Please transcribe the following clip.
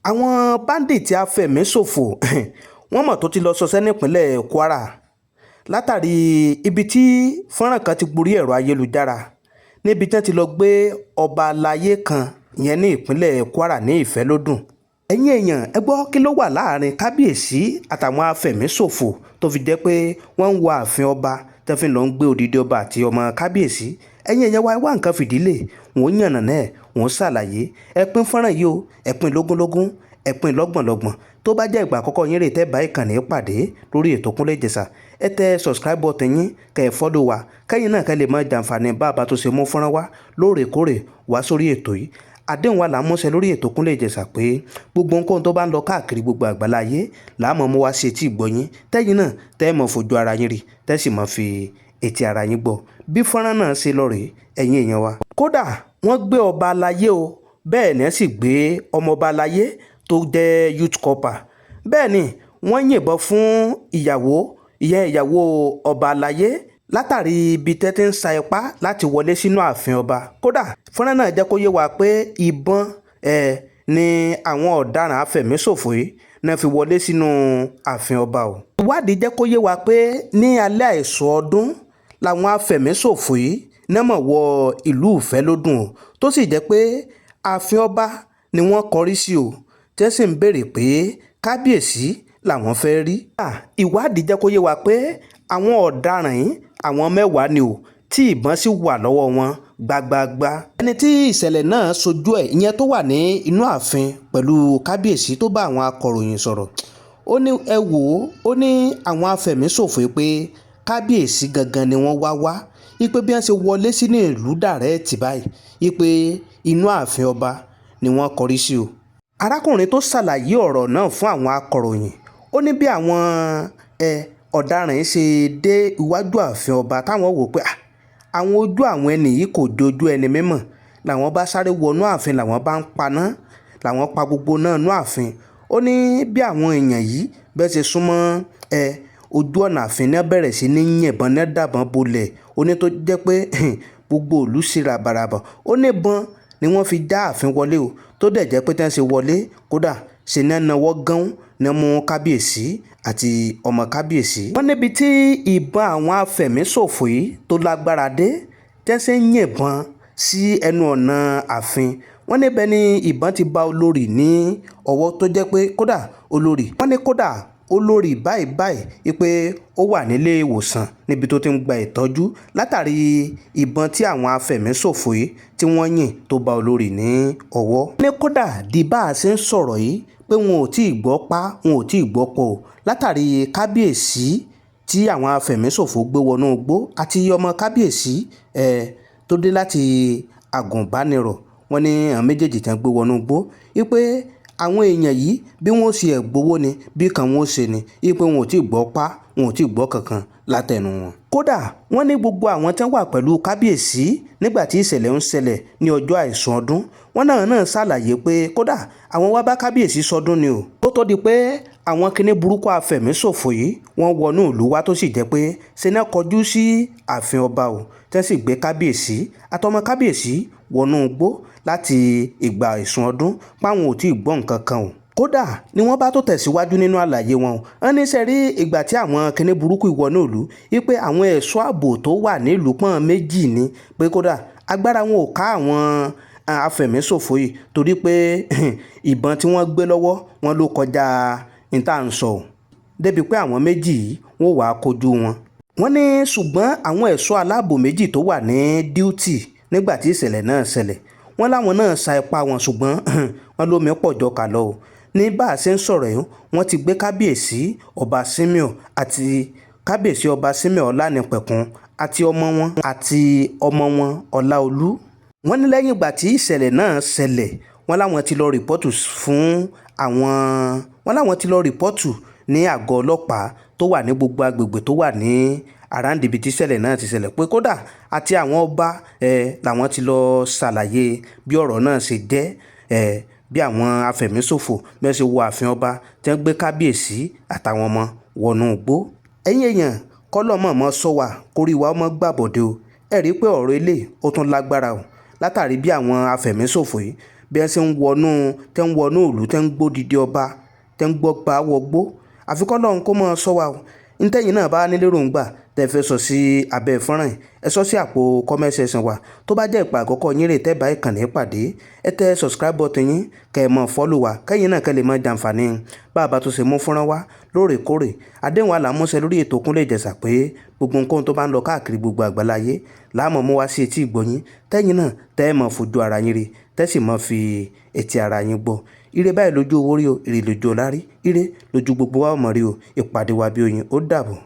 Àwọn báńdíìtì afẹ̀míṣòfò wọ́n mọ̀ tó ti lọ́ọ́ ṣọṣẹ́ nípínlẹ̀ Kwara látàrí ibi tí fọ́nrán kan ti gborí ẹ̀rọ ayélujára níbi tí wọ́n ti lọ́ọ́ gbé ọba àlàyé kan ìyẹn ní ìpínlẹ̀ Kwara ní Ìfẹ́lódùn. Ẹ̀yin èèyàn, ẹ gbọ́, kí ló wà láàrin kábíyèsí àtàwọn afẹ̀míṣòfò tó fi jẹ́ pé wọ́n ń wọ ààfin ọba tó fi lọ́ọ́ ń gbé odidi ọba àti ọmọ kábíyèsí? Ẹ̀yin èèyàn wa, ẹ wá nǹkan fìdí lé, wọ́n yànnà náà, wọ́n ṣàlàyé. Ẹ pín fọ́nrán yìí o, ẹ pín lógúnlógún, ẹ pín lọ́gbọ̀nlọ́gbọ̀n. Tó bá jẹ́ ìgbà àkọ́kọ́ yín rè tẹ́ bá ìkànnì pàdé lórí ètò Kúnlé Ìjẹ̀ṣà, ẹ tẹ subscribe button yín, kẹ́ ẹ follow wa, kẹ́yìn náà kẹ́ lè máa jàǹfààní bá a bá tó ṣe mú fọ́nrán wá lóòrèkóòrè wá sórí ètò yìí. Àdéhùn wa là ń múṣẹ lórí ètò Kúnlé Ìjẹ̀ṣà pé gbogbo nǹkan tó bá ń lọ káàkiri gbogbo àgbáláyé là á mọ̀ mú wá sí etí ìgbọ́ yín, tẹ́yìn náà tẹ́ ẹ mọ̀ fojú ara yín rí, tẹ́ sì mọ̀ fi etí ara yín gbọ́ bí fọ́nrán náà ṣe lọ rèé. Ẹ̀yin èèyàn wa, kódà wọ́n gbé ọba aláyé o, bẹ́ẹ̀ ni wọ́n sì gbé ọmọọba aláyé tó jẹ́ youth corper. Bẹ́ẹ̀ ni wọ́n yìnbọn fún ìyàwó, ìyẹn ìyàwó ọba aláyé, látàrí ibi tẹ́ ti ń sa ipá láti wọlé sínú ààfin ọba. Kódà fọ́nrán náà jẹ́ kó yé wa pé ìbọn ẹ̀ ni àwọn ọ̀daràn afẹ̀míṣòfò yìí náà fi wọlé sínú ààfin ọba o. Ìwádìí jẹ́ kó yé wa pé ní alẹ́ àìsùn ọdún làwọn afẹ̀míṣòfò yìí náà mọ̀ wọ ìlú Ìfẹ́lódùn o, tó sì jẹ́ pé ààfin ọba ni wọ́n kọrí sí o, tí wọ́n sì ń béèrè pé kábíyèsí làwọn fẹ́ rí. Ìwádìí jẹ́ kó yé wa pé àwọn ọ̀daràn yìí, àwọn 10 ni o, tí ìbọn sì wà lọ́wọ́ wọn gbágbáágbá. Ẹni tí ìṣẹ̀lẹ̀ náà ṣojú ẹ̀, ìyẹn tó wà ní inú ààfin pẹ̀lú kábíyèsí, tó bá àwọn akọ̀ròyìn sọ̀rọ̀, ó ní ẹ wò ó, ó ní àwọn afẹ̀míṣòfò pé kábíyèsí gangan ni wọ́n wá wá, wípé bí wọ́n ṣe wọlé sínú ìlú direct báyìí, wípé inú ààfin ọba ni wọ́n kọrí sí o. Arákùnrin tó ṣàlàyé ọ̀rọ̀ náà fún àwọn akọ̀ròyìn, ó ní bí àwọn ọ̀daràn yìí ṣe dé iwájú ààfin ọba, táwọn wò pé àwọn ojú àwọn ẹni yìí kò jojú ẹni mímọ̀, làwọn bá sáré wọnú ààfin, làwọn bá ń paná, làwọn pa gbogbo náà nú ààfin. Ó ní bí àwọn èèyàn yìí bẹ́ẹ̀ ṣe súnmọ́ ojú ọ̀nà ààfin náà, bẹ̀rẹ̀ sí ní yìnbọn náà, dàbọn bolẹ̀. Ó ní tó jẹ́ pé gbogbo ìlú sí rabaraba. Ó ní ìbọn ni wọ́n fi já ààfin wọlé o, tó dẹ̀ jẹ́ pé tí wọ́n ṣe wọlé, kódà ṣe ní náwó gán ní mú kábíyèsí àti ọmọ kábíyèsí. Wọ́n níbi tí ìbọn àwọn afẹ̀míṣòfò yìí tó lágbára dé, tí wọ́n ṣe ń yìnbọn sí ẹnu ọ̀nà ààfin, wọ́n níbẹ̀ ni ìbọn ti bá olórí ní ọwọ́, tó jẹ́ pé kódà olórí, wọ́n ní kódà olórí báyìí báyìí pé ó wà nílé ìwòsàn níbi tó ti ń gba ìtọ́jú látàrí ìbọn tí àwọn afẹ̀míṣòfò yìí tí wọ́n yìn tó bá olórí ní ọwọ́. Ní kódà di bá a ṣe ń sọ̀rọ̀ yìí pé wọn ò tí ì gbọ́ pa, wọn ò tí ì gbọ́ pọ̀ o, látàrí kábíyèsí tí àwọn afẹ̀míṣòfò gbé wọnú igbó àti ọmọ kábíyèsí tó dé láti àgùnbánirọ̀. Wọ́n ní àwọn méjèèjì tí wọ́n gbé wọnú igbó, wípé àwọn èèyàn yìí, bí wọ́n ṣe ẹ̀ gbowó ni, bí kan wọ́n ṣe ni, wípé wọn ò tí ì gbọ́ pa, wọn ò tí ì gbọ́ kankan látẹnu wọn. Kódà wọ́n ní gbogbo àwọn tí wọ́n wà pẹ̀lú kábíyèsí nígbà tí ìṣẹ̀lẹ̀ ń ṣẹlẹ̀ ní ọjọ́ àìsùn ọdún, wọ́n náà náà ṣàlàyé pé kódà àwọn wá bá kábíyèsí sọdún ni o, kó tó di pé àwọn kinní burúkú afẹ̀míṣòfò yìí wọ́n wọnú ìlú wa, tó sì jẹ́ pé ṣe náà kọjú sí ààfin ọba o, tí wọ́n sì gbé kábíyèsí àtọmọ kábíyèsí wọnú igbó láti ìgbà àìsùn ọdún, páwọn ò tí ì gbọ́ nǹkan kan o. Kódà ni wọ́n bá tó tẹ̀síwájú nínú àlàyé wọn o, wọ́n ní sẹ́rí ìgbà tí àwọn kinní burúkú ìwọnú ìlú, wípé àwọn ẹ̀ṣọ́ ààbò tó wà nílùú pọ́n méjì ni, pé kódà agbára wọn ò ká àwọn afẹ̀míṣòfò yìí, torí pé ìbọn tí wọ́n gbé lọ́wọ́ wọn ló kọjá ní tá à ń sọ o, débi pé àwọn méjì yìí wọ́n wàá kojú wọn. Wọ́n ní ṣùgbọ́n àwọn ẹ̀ṣọ́ aláàbò méjì tó wà ní duty nígbà tí ìṣẹ̀lẹ̀ náà ṣẹlẹ̀, wọ́n láwọn náà sa ipá wọn, ṣùgbọ́n wọ́n lómi pọ̀ jọ kà lọ o. Ní bá a ṣe ń sọ̀rọ̀ yìí, wọ́n ti gbé kábíyèsí ọba Simeon àti kábíyèsí ọba Simeon Ọlánìpẹ̀kun àti ọmọ wọn Ọláolú. Wọ́n ní lẹ́yìn ìgbà tí ìṣẹ̀lẹ̀ náà ṣẹlẹ̀, wọ́n láwọn ti lọ report fún àwọn, wọ́n láwọn ti lọ report ní àgọ́ ọlọ́pàá tó wà ní gbogbo agbègbè tó wà ní around ibi tí ìṣẹ̀lẹ̀ náà ti ṣẹlẹ̀, pé kódà àti àwọn ọba làwọn ti lọ ṣàlàyé bí ọ̀rọ̀ náà ṣe jẹ́, bí àwọn afẹ̀míṣòfò bí wọ́n ṣe wọ ààfin ọba, tí wọ́n gbé kábíyèsí àtàwọn ọmọ wọnú igbó. Ẹ̀yin èèyàn, kọ́lọ́ mọ̀ọ́mọ́ sọ wà kórí wa ọmọ gbàbọ̀dé o. Ẹ rí i pé ọ̀rọ̀ eléyìí ó tún lágbára o, látàrí bí àwọn afẹ̀míṣòfò yìí Bí wọ́n ṣe ń wọnú, tẹ́ ń wọnú ìlú, tẹ́ ń gbódidi ọba, tẹ́ ń gbọ́ba wọgbó. Àfi k'Ọlọ́run kó máa ṣọ́ wa o. Ntẹ́yìn náà bá ní lérògbà tẹ́ fẹ́ sọ sí abẹ́ fọ́nrán yìí, ẹ sọ sí àpò comment section wa. Tó bá jẹ́ ìgbà àkọ́kọ́ yín rèé tẹ́ bá ìkànnì pàdé, ẹ tẹ subscribe button yín, kẹ́ ẹ mọ̀ follow wa, kẹ́yìn náà kẹ́ lè máa jàǹfààní bá a bá tó ṣe mú fọ́nrán wá lóòrèkóòrè. Àdéhùn wa là ń múṣẹ lórí ètò Kúnlé Ìjẹ̀ṣà pé gbogbo nǹkan tó bá ń lọ káàkiri gbogbo àgbáláyé la máa mú wá sí etí ìgbọ́ yín, tẹ́yìn náà tẹ́ ẹ máa fojú ara yín rí, tẹ́ sì máa fi etí ara yín gbọ́. Ire báyìí lójú owó rí o, ire lójú ọlá rí, ire lójú gbogbo wa ó mọ̀ rí o. Ìpàdé wa bí oyin, ó dàbọ̀.